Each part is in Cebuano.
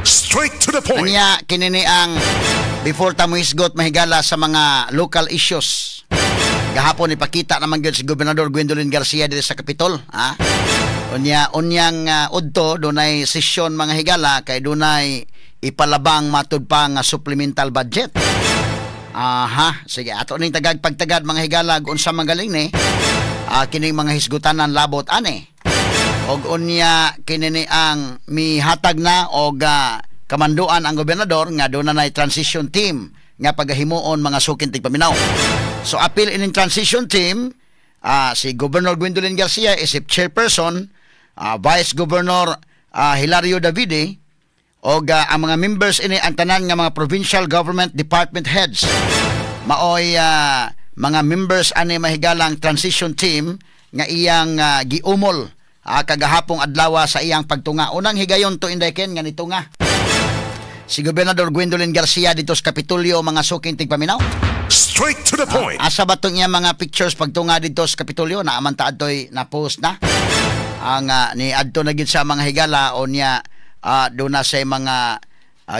Straight to the point. Anya kinini ang before ta mohisgot, mahigala, sa mga local issues. Gahapon ipakita naman gyud si Gobernador Gwendolyn Garcia diri sa Capitol, ha? Unya unyang udto dunay sesyon, mga higala, kay dunay ipalabang matud pa nga supplemental budget. Aha, sige, ato ning tagag pagtagad, mga higala, unsa magaling ni kining mga hisgutanan labot ani. Og unya kini ni ang mihatag na og kamanduan ang gobernador nga doon na transition team nga pagahimuon, mga suking tigpaminaw. So apil ining transition team si Governor Gwendolyn Garcia isip chairperson, Vice Governor Hilario Davide og ang mga members ini ang tanan nga mga provincial government department heads. Maoy mga members ani, mahigalang, transition team nga iyang giumol kagahapong adlaw sa iyang pagtunga. Unang higayon to, Inday Ken, nga nitunga si Gobernador Gwendolyn Garcia dito sa Kapitolyo, mga suking tigpaminaw. Straight to the point. Asa ba tong iyang mga pictures pagtunga dito sa Kapitolyo? Naaman ta adtoy na post na. Ang ni adto na gid sa mga higala o niya doon na sa mga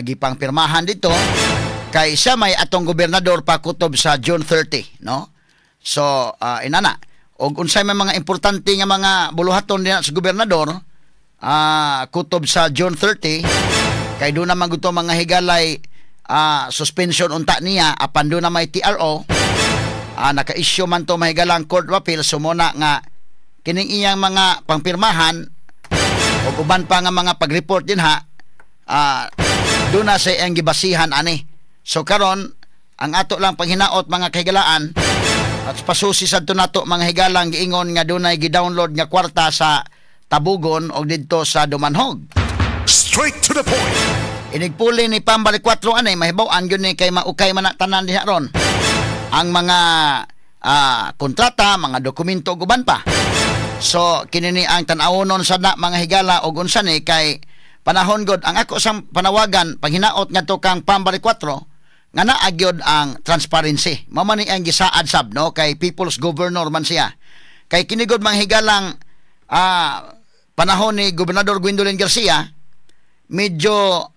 gipang pirmahan dito kay siya may atong gobernador pa kutob sa June 30, no? So inana og unsay may mga importante nga mga buluhaton diha sa gobernador kutob sa June 30, kay doon naman gusto, mga higalay, suspension unta niya apan doon na may TRO, naka-issue man to, mahigalang, court of appeal. So muna nga kining iyang mga pangpirmahan o uban pa nga mga pag-report din ha, doon na sa iyang gibasihan ani. So karon ang ato lang panghinaot, mga kahigalaan, at pasusi sad to nato, mga higalang, giingon nga dunay gi-download nga kwarta sa Tabugon o didto sa Dumanhog. Straight to the point. Inigpuli ni Pam Baricuatro ani, mahibaw-an gyud ni kay maukay man na tanan diha ron. Ang mga kontrata, mga dokumento ug uban pa. So kini ni ang tan-awonon sa na, mga higala, og unsa ni kay panahon god ang ako sang panawagan, panghinaot ngadto kang Pam Baricuatro nga naa gyud ang transparency. Mao man ni ang gisaad sab, no, kay people's governor man siya. Kay kini gud, mga higalang, panahon ni Gobernador Gwendolyn Garcia medyo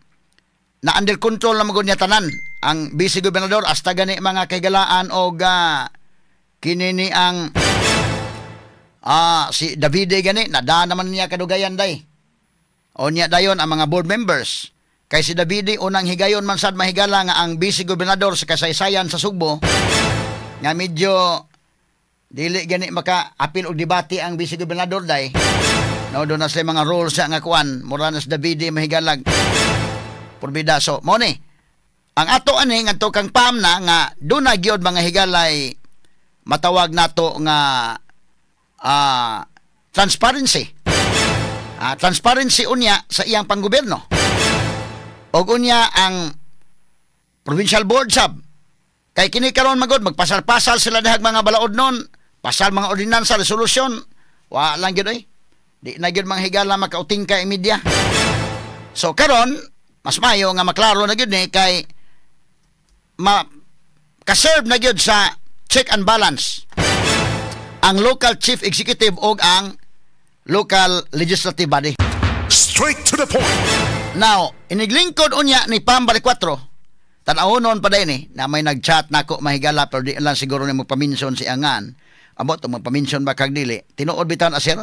na under control na magud niya tanan ang vice gobernador hasta gani, mga kahigalaan, og kini ni ang si Davide gani nada naman niya kadugayan day o niya dayon ang mga board members, kay si Davide unang higayon man sad, mahigala, nga ang vice gobernador sa kasaysayan sa Sugbo nga medyo dili gani maka apil og debate ang vice gobernador day, no? Doon na sila mga rules nga kuan, mura na si Davide, mahigalag, purbida. So mo ni ang ato ani ngadto kang Pam na nga doon na gyud, mga higalay, matawag nato nga transparency. Transparency unya sa iyang panggobyerno og unya ang provincial board sab, kay kini karon magod magpasal-pasal sila dihag mga balaod nun, pasal mga ordinansa, resolusyon, wa lang gyud oy, di na gyud, mga higala, makauting ka media. So karon mas mayo nga maklaro na gyud ni kay ma kaserve na gyud sa check and balance ang local chief executive og ang local legislative body. Straight to the point. Now, iniglingkod unya ni Pam Baricuatro, tan-awonon pa din eh, na may nag-chat nako, mahigala, pero di lang siguro ni magpaminson si Angan. Amot, magpaminson ba kag dili? Tinuod bitan, asir,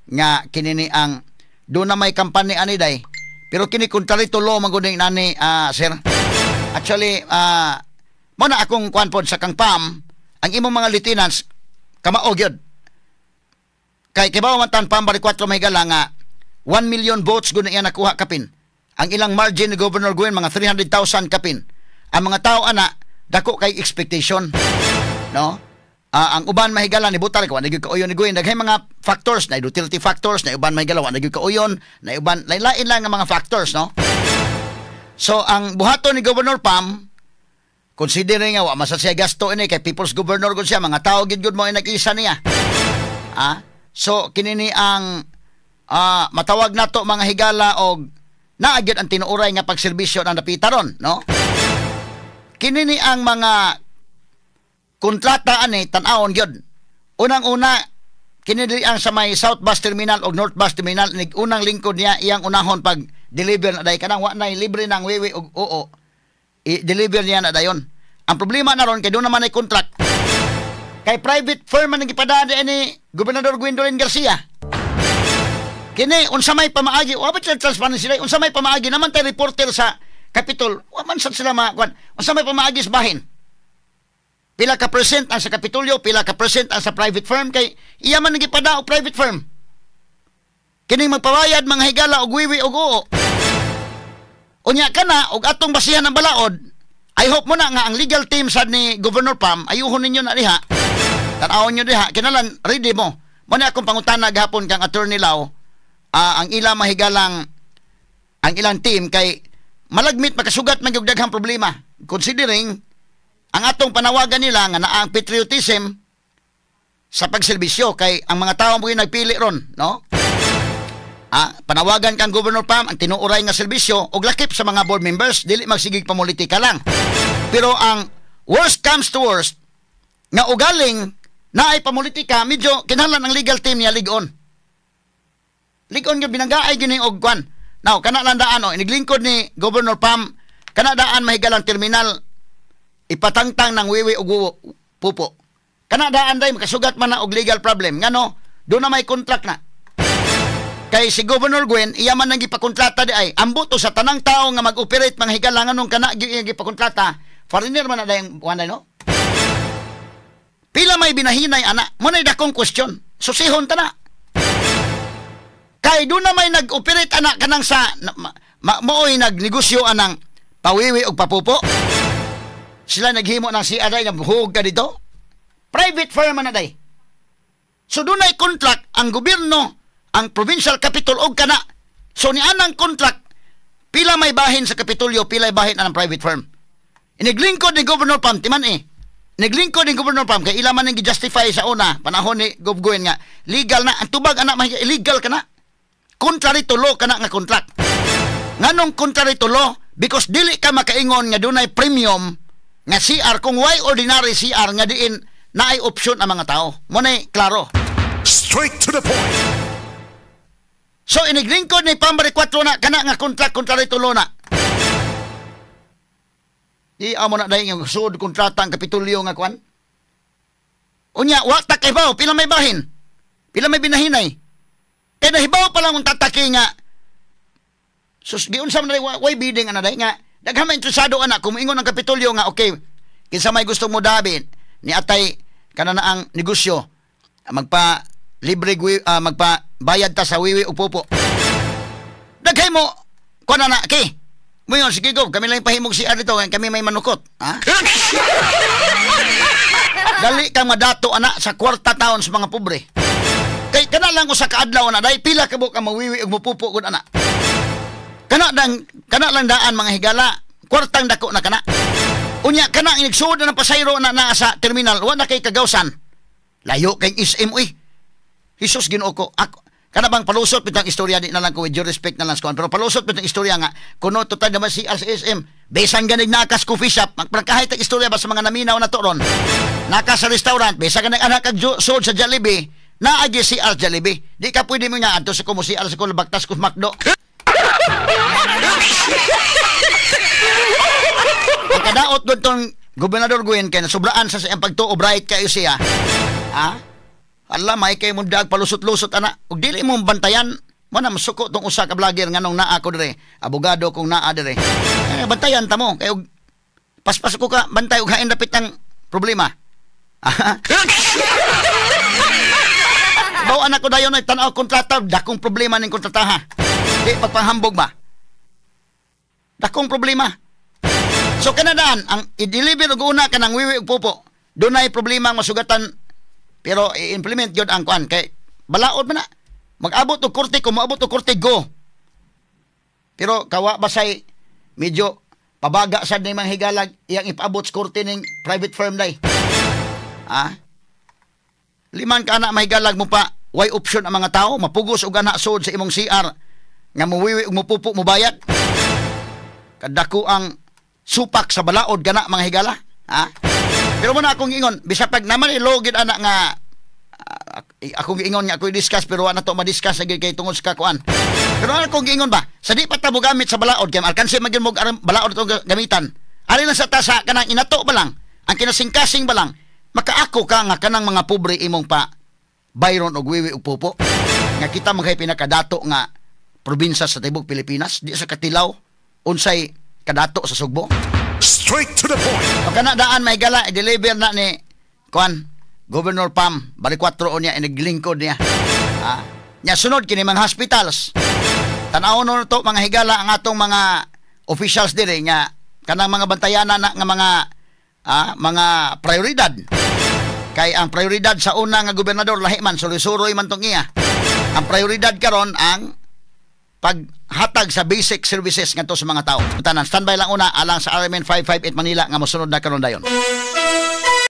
nga kinini ang doon na may kampanya ani day. Pero kini contrary to law man gud nani, sir. Actually, mo na akong kuan pod sa kang Pam, ang imong mga lieutenants kamao gyud. Kay kibaw man tan Pam Baricuatro, mahigala, nga 1 million votes gud na iya nakuha kapin. Ang ilang margin ni Governor Gwen mga 300,000 kapin. Ang mga tao ana dako kay expectation. No? Ang uban, mahigala, ni butal ko wa kauyon ni Gwen, daghay mga factors na Duterte factors na uban, mahigala, wa gyud kauyon na uban, lain-lain lang ang mga factors, no? So ang buhaton ni Governor Pam, considering nga wa man siya gasto ini kay people's governor gud siya, mga tao gid gud mo ay nag-isa niya. So kini ni ang matawag nato, mga higala, og naa gyud ang tinuoray nga pagserbisyo ng dapita ron, no? Kini ni ang mga kontrata ani tan-awon gyud. Unang-una kini diri ang sa may South Bus Terminal og North Bus Terminal, nig unang lingkod niya iyang unahon pag Deliver na day kanang wa na libre nang wiwi og oo. I-deliver niya na dayon. Ang problema na ron kay doon naman ay contract. Kay private firm man ang gipadaan ni Gobernador Gwendolyn Garcia. Kini unsa may pamaagi, wa ba sila transparency sila, unsa may pamaagi naman tay reporter sa Capitol, wa man sad sila makuan. Unsa may pamaagi sa bahin? Pila ka percent ang sa Kapitolyo, pila ka percent ang sa private firm kay iya man ang gipada og private firm. Kining magpabayad mga higala og wiwi og oo. Unya kana og atong basihan ang balaod. I hope mo na nga ang legal team sad ni Governor Pam ayuhon ninyo na diha. Tan-awon nyo diha kinalan ready mo. Mo na akong pangutana gahapon kang Attorney Lau, ang ilang mahigalang ang ilang team kay malagmit makasugat man gyud daghang problema considering ang atong panawagan nila nga naa ang patriotism sa pagserbisyo kay ang mga tao mo nagpili ron, no? Panawagan kang Governor Pam ang tinuoray nga serbisyo og lakip sa mga board members, dili magsigig pamulitika lang. Pero ang worst comes to worst nga ugaling naay pamulitika, medyo kinahanglan ang legal team niya ligon. Ligon gyud binanggaay gini og kwan. Now, kana lang daan, oh, iniglingkod ni Governor Pam, kana daan mahigalang terminal ipatangtang ng wiwi og pupo. Kana daan day makasugat man na og legal problem ngano do na may contract na. Kay si Governor Gwen, iya man ang gipakontrata di ay. Ambuto sa tanang tao nga mag-operate mga higala nganong kana gyud iyang gipakontrata, foreigner man na dayang kuan no? Pila may binahinay ana, mo na dakong question. Susihon ta na. Kay do na may nag-operate ana kanang sa maoy nagnegosyo anang pawiwi og papupo. Sila naghimo ng CRI nga buhog ka dito. Private firm man na day. So dunay contract ang gobyerno, ang provincial capitol og kana. So ni anang contract, pila may bahin sa Kapitolyo, pila may bahin anang private firm. Iniglingkod ni Governor Pam, timan eh. Niglingkod ni Governor Pam kay ila man ang gi-justify sa una panahon ni Gov Gwen nga legal na ang tubag ana, illegal kana. Contrary to law kana nga contract. Nganong contrary to law? Because dili ka makaingon nga dunay premium nga CR kung why ordinary CR nga diin naay option ang mga tao. Mo nay klaro. Straight to the point. So iniglingkod ni Pambari 4 na kana nga contract contrary to law na. Di amo na dahil nga sud kontrata ang Kapitolyo nga kwan. Unya wa ta kay baw pila may bahin. Pila may binahinay. Kay nahibaw pa lang ang tataki nga sus giunsa man dai way bidding ana dai nga daghan man interesado ana kung moingon ang Kapitolyo nga okay kinsa may gusto mo dabi ni atay kana na ang negosyo magpa libre magpa bayad ta sa wiwi ug pupo. Daghay mo kuan na kay moingon sige go kami lang pahimog si dito kami may manukot, ha? Dali kang madato ana sa kwarta taon sa mga pobre. Kay kana lang usa ka adlaw na dai pila ka buok ang mawiwi ug mopupo gud ana. Kana lang daan mga higala, kwartang dako na kana. Unya kana ang nagsuod na ng pasayro na naa sa terminal, wa na kay kagawsan. Layo kay SM uy. Jesus Ginoo ko. Ako kana bang palusot bitang istorya di na lang ko with due respect na lang sa kuan, pero palusot bitang istorya nga kuno total naman si SM bisan ganig nakas coffee shop magprakahay tag istorya ba sa mga naminaw na to ron. Naka sa restaurant bisan ganig anak kag suod sa Jollibee, naagi si CR Jollibee. Di ka pwede mo nga adto sa kumo CR sa kulo baktas ko McDo. Ang kadaot doon tong Gobernador Gwen kay nasobraan sa siyang pagtuo bright kayo siya. Ha? Ala may kay mo dag palusot-lusot ana ug dili mo bantayan mo na masuko tong usa ka vlogger nganong naa ko dire, abogado kong naa dire. Eh, bantayan ta mo kay og paspas ko ka bantay og hain dapit ang problema. Baw anak ko dayon ay tan-aw kontrata, dakong problema ning kontrataha. Di pagpanghambog ba? Dakong problema. So kanadaan ang i-deliver og una kanang wiwi og pupo. Dunay problema ang masugatan pero i-implement gyud ang kuan kay balaod man na. Mag-abot og korte, kung moabot og korte go. Pero kawa basay medyo pabaga sad ni mga higalag iyang ipaabot sa korte ning private firm day. Ah? Liman ka ana mahigalag mo pa why option ang mga tao mapugos og ana sud sa imong CR nga muwiwi og mupupo mubayad. Kadako ang supak sa balaod gana mga higala, ha? Pero muna akong ingon, bisag pag naman ilogid ana nga Akong giingon nga ako i-discuss pero wa na to ma-discuss lagi kay tungod sa kakuan. Pero ano akong giingon ba? Sa di pa ta mo gamit sa balaod kay alkansi man gyud mo balaod itong gamitan. Ari lang sa ta sa kanang inato ba lang, ang kinasingkasing ba lang, makaako ka nga kanang mga pobre imong pa bayron og wiwi og pupo. Nga kita man kay pinakadato nga probinsya sa tibuok Pilipinas, di sa katilaw unsay kadato sa Sugbo. Straight to the point. O kana daan, mahigala, i-deliver na ni kuan Governor Pam Baricuatro niya, iniglingkod niya. Ah, nya sunod kini mga hospitals. Tan-awon no to, mga higala, ang atong mga officials diri nga kanang mga bantayanan na nga mga mga prioridad. Kay ang prioridad sa una nga gobernador lahi man, suroy-suroy man tong iya. Ang prioridad karon ang paghatag sa basic services ngadto sa mga tao. Tanan, standby lang una alang sa RMN 558 Manila nga mosunod na karon dayon.